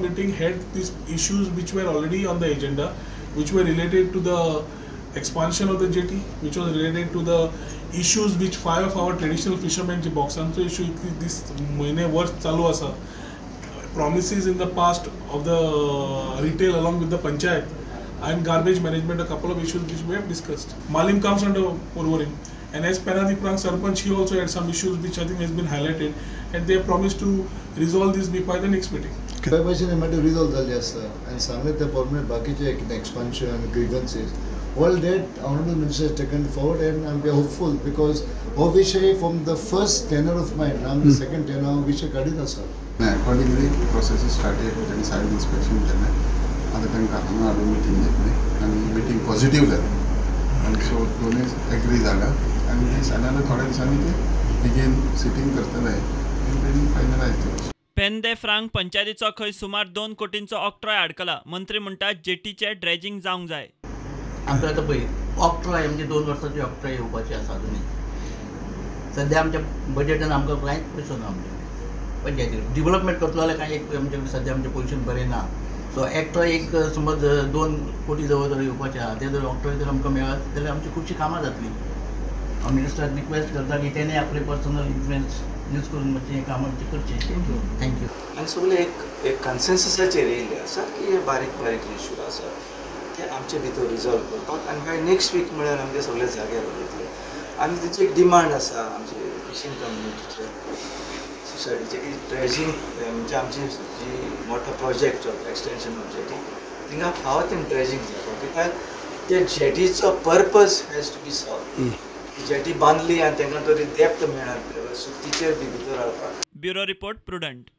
meeting had these issues which were already on the agenda, which were related to the expansion of the jetty, which was related to the issues which 5 of our traditional fishermen, जे बॉक्सांचो issue इतले दीस म्हयने वर्स चालू आसा, promises in the past of the retail along with the panchayat and garbage management, a couple of issues which we have discussed. Malim comes under Porvorim, and as Penna de Franc Sarpanch, he also had some issues which I think has been highlighted, and they have promised to resolve this by the next meeting. थंय भशेन matter resolve जाल्ले आसा आनी सांगले ते प्रमाणे बाकीचे कितें expansion grievances all that honourable minister has taken forward and I am hopeful because हो विशय from the first tenure of mine आमी सेकंड टेनर हो विशय काडीत आसा. अकॉर्डिंगली प्रोसेसीस स्टार्टेड, तांणी सायड इन्स्पेक्शन केलें, आतां तांकां हांगा हाडून मिटींग घेतली आनी मिटींग पॉझिटीव जाली आनी सो दोनूय एग्री जाला आनी ते जाल्यार थोड्या दिसांनी ते एगेन सिटींग करतले आनी तेणी फायनलायज केलें. पेन दे फ्रांक पंचायतीचो खंय सुमार 2 कोटींचो ऑक्ट्रॉय आडकला. मंत्री म्हणटात जेटीचे ड्रेजिंग जावंक जाय. आमकां आतां पळय ऑक्ट्रॉय म्हणजे 2 वर्सांची ऑक्ट्रॉय येवपाची आसा अजुनूय. सद्या आमच्या बजेटान आमकां कांयच पयसो ना. आमच्या पंचायतीन डिवलपमेंट करतलो जाल्यार कांय एक आमचे कडेन सद्या आमचें पयशे बरें ना. सो एक्ट्रॉय एक समज 2 कोटी जवळ जर येवपाचें आहा, ते जर ऑक्ट्रॉय जर आमकां मेळत जाल्यार आमची खुबशीं कामां जातलीं. हांव मिनिस्टराक रिक्वेस्ट करता की तेणें आपले पर्सनल इन्फ्लुयन्स यूज करून मातशें हें काम आमचें करचें. Thank you. आनी सगळे एक एक कन्सेन्ससाचेर येयल्ले आसा की हे बारीक बारीक इश्यू आसा ते आमचे भितर रिजॉल्व करपाक आनी काय नेक्स्ट वीक म्हळ्यार आमचे सगळे जाग्यार वयतले. आनी तेची एक डिमांड आसा आमचे फिशींग कम्युनिटीचे सोसायटीचे की ड्रेजिंग म्हणजे आमची जी मोठो प्रोजेक्ट चलता एक्सटेंशन ऑफ जेटी थिंगा फावो तें ड्रेजिंग जाता कित्याक ते जेटीचो purpose has to be solve. Jetty बांदली आनी तांकां तरी डेप्थ मेळना सो तिचेर बी भितर हाडपाक. Bureau report, Prudent.